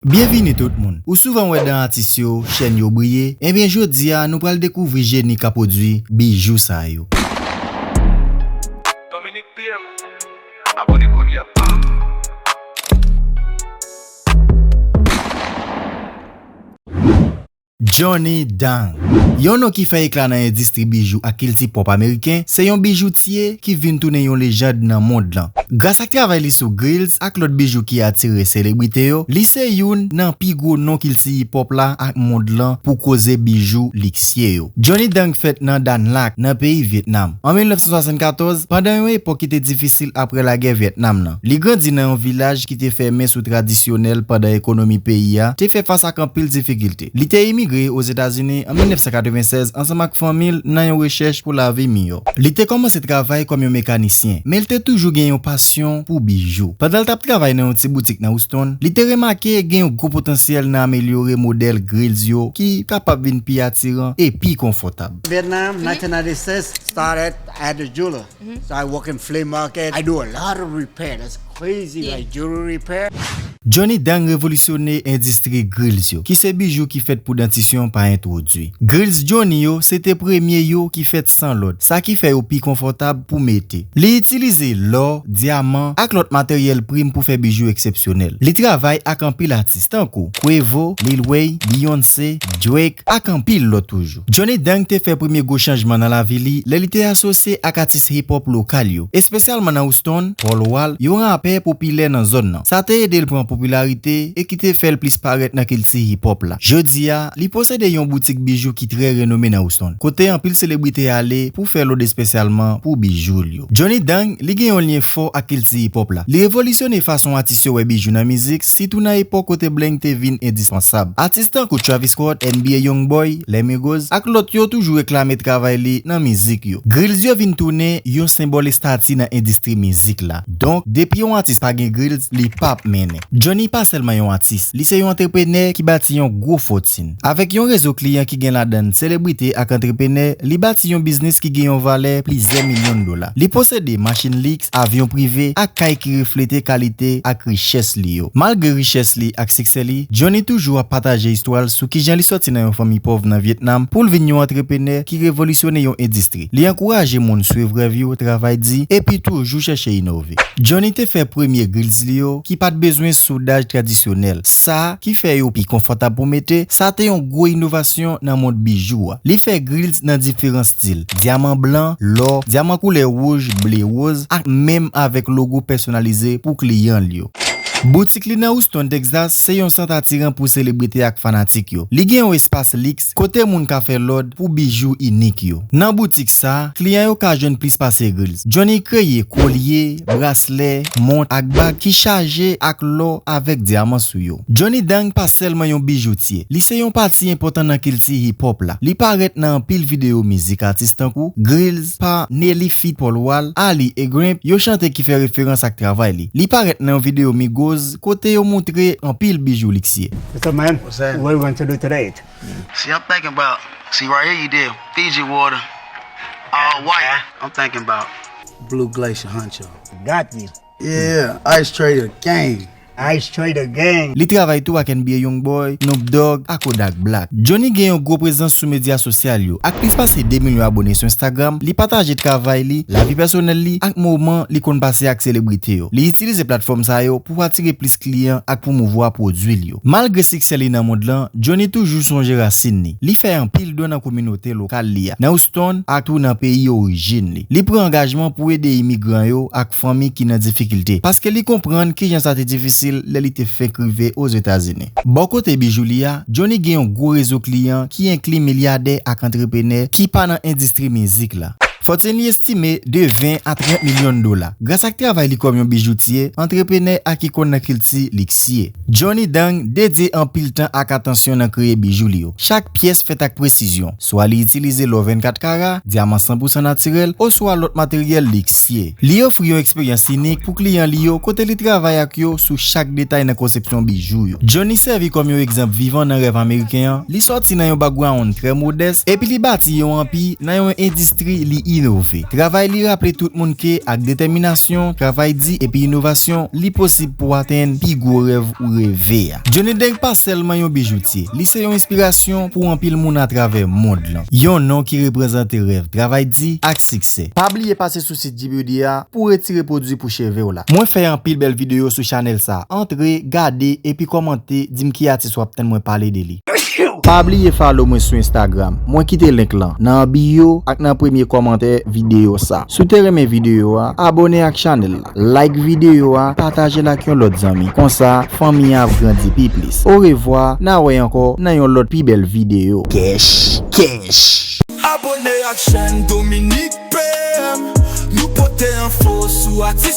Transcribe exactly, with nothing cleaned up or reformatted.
Byenvini tout moun. Ou souvan wè dan atis yo, chèn yo briye. Ebyen, jodi a, nou pral dekouvri jeni k ap pwodui bijou sa yo. Dominique P M. Abòne kounye a. Johnny Dang. Yon non ki fè ekla nan endistri bijou ak kilti pòp ameriken, se yon bijoutye ki vin tounen yon lejand nan mond lan. Gras ak travay li sou grills ak lòt bijou ki atire selebrite yo, li se youn nan pi gwo non kilti hip-hop la ak mond lan pou koze bijou liksye yo. Johnny Dang fèt nan Danlak, nan peyi Vyetnam. An mil nèf san swasannkatòz, pandan yon epòk ki te difisil apre lagè Vyetnam nan, li grandi nan yon vilaj ki te fèmen sou tradisyonèl pandan ekonomi peyi a te fè fas ak anpil difikilte. Li te imigre Ozetazini an mil nèf san katrevennsèz ansanm ak fanmi l nan yon rechèch pou lavi miyò. Li te kòmanse travay kòm yon mekanisyen, men l te toujou gen yon pasyon pou bijou. Pandan l t ap travay nan yon ti boutik nan Houston, li te remake gen yon gwo potansyèl nan amelyore modèl grills yo ki kapab vin pi atiran e pi konfòtab. Vietnam, nineteen ninety-six, started at the jeweler. So I work in flea market. I do a lot of repair. That's crazy, like jewelry repair. Johnny Dang revolisyone endistri grills yo, ki se bijou ki fèt pou dantisyon pa entwodui. Grills Johnny yo se te premye yo ki fèt san lòd, sa ki fè yo pi konfòtab pou mete. Li itilize lò, dyaman, ak lòt materyèl prim pou fè bijou eksepsyonèl. Li travay ak anpil atis tankou Quavo, Lil Wayne, Beyoncé, Drake, ak anpil lòt toujou. Johnny Dang te fè premye gwo chanjman nan lavi li lè li te asosye ak atis hip-hop lokal yo, espesyalman nan Houston, Paul Wall, yon rapè popilè nan zòn nan. Sa te ede l pran popilarite e ki te fè l plis parèt nan kilti hip-hop la. Jodi a, li posede yon boutik bijou ki trè renome nan Houston, kote anpil selebrite ale pou fè lòd espesyalman pou bijou l yo. Johnny Dang, li gen yon lyen fò ak kilti hip-hop la. Li revolisyone fason atis yo wè bijou nan mizik, sitou nan epòk kote bling te vin endispansab. Atis tankou Travis Scott, N B A Youngboy, Les Migos, ak lòt yo toujou reklame travay li nan mizik yo. Grills yo vin tounen yon senbòl estati nan endistri mizik la. Donk, depi yon atis pa gen grills, li p ap mennen. Johnny pa sèlman yon atis, li se yon antreprenè ki bati yon gwo fòtin. Avèk yon rezo kliyan ki gen ladan l selebrite ak antreprenè, li bati yon biznis ki gen yon valè plizyè milyon dola. Li posede machin liks, avyon prive, ak kay ki reflete kalite ak richès li yo. Malgre richès li ak siksè li, Johnny toujou ap pataje istwa l sou kijan li sòti nan yon fanmi pòv nan Vyetnam pou l vin yon antreprenè ki revolisyone yon endistri. Li ankouraje moun swiv rèv yo, travay di, epi toujou chèche inove. Johnny te fè premye grills li yo ki pa t bezwen soudaj tradisyonèl. Sa ki fè yo pi konfòtab pou mete, sa te yon gwo inovasyon nan mond bijou a. Li fè grills nan diferan stil, dyaman blan, lò, dyaman koulè wouj, ble, woz, ak menm avèk logo pèsonalize pou kliyan l yo. Boutik li nan Houston, Texas, se yon sant atiran pou selebrite ak fanatik yo. Li gen yon espas liks kote moun ka fè lòd pou bijou inik yo. Nan boutik sa, kliyan yo ka jwenn plis pase grills. Johnny kreye kolye, braslè, mont ak bag ki chaje ak lò avèk dyaman sou yo. Johnny Dang pa sèlman yon bijoutye, li se yon pati enpòtan nan kilti hip-hop la. Li parèt nan anpil videyo mizik atis tankou Grills pa Nelly feat Paul Wall, Ali e Grimp, yo chante ki fè referans ak travay li. Li parèt nan yon videyo Migos kote yo montre anpil bijou liksye. What's up, man? What's happening? What we going to do today? See, I'm thinking about, see, right here you did Fiji water, all white. I'm thinking about Blue Glacier Huncho. Got you. Yeah, Ice Trader gang. Ice Trader gang. Li travay tou ak N B A Youngboy, Snoop Dogg ak Kodak Black. Johnny gen yon gwo prezans sou medya sosyal yo. Ak plis pase de milyon abone sou Instagram, li pataje travay li, lavi pèsonèl li, ak moman li konn pase ak selebrite yo. Li itilize platfòm sa yo pou atire plis kliyan ak pwomouvwa pwodui l yo. Malgre siksè li nan mond lan, Johnny toujou sonje rasin li. Li fè anpil don nan kominote lokal li a, nan Houston ak tou nan peyi orijin li. Li pran angajman pou ede imigran yo ak fanmi ki nan difikilte, paske li konprann kijan sa te difisil lè li te fenk rive Ozetazini. Bò kote bijou li a, Johnny gen yon gwo rezo kliyan ki enkli milyadè ak antreprenè ki pa nan endistri mizik la. Fòtin li estime de ven a trant milyon dola. Gras ak travay li kòm yon bijoutye, antreprenè ak ikòn nan kilti liksye, Johnny Dang dedye anpil tan ak atansyon nan kreye bijou li yo. Chak pyès fèt ak presizyon, swa li itilize lò vennkat kara, dyaman san pousan natirèl, oswa lòt materyèl liksye. Li ofri yon eksperyans inik pou kliyan li yo kote li travay ak yo sou chak detay nan konsepsyon bijou yo. Johnny sèvi kòm yon egzanp vivan nan rèv ameriken an. Li sòti nan yon background trè modès, epi li bati yon anpi nan yon endistri li inove. Travay li raple tout moun ke ak detèminasyon, travay di epi inovasyon, li posib pou atenn pi gwo rèv ou reve a. Johnny Deng pa sèlman yon bijoutye, li se yon enspirasyon pou anpil moun atravè mond lan. Yon non ki reprezante rèv, travay di ak siksè. Pa bliye pase sou sit G B D a pou retire pwodui pou cheve w la. Mwen fè anpil bèl videyo sou chanèl sa. Antre, gade, epi kòmante, di m ki atis w ap tann mwen pale de li. Pa bliye follow mwen sou Instagram. Mwen kite link lan nan bio ak nan premye kòmantè videyo sa. Si w te renmen videyo a, abòne ak chanèl la. Like videyo a, pataje l ak yon lòt zanmi. Konsa, fanmi an ap grandi pi plis. Orevwa, n a wè ankò nan yon lòt pi bèl videyo. Kèch, kèch. Abòne ak chèn Dominique P M. Nou pote enfo sou atis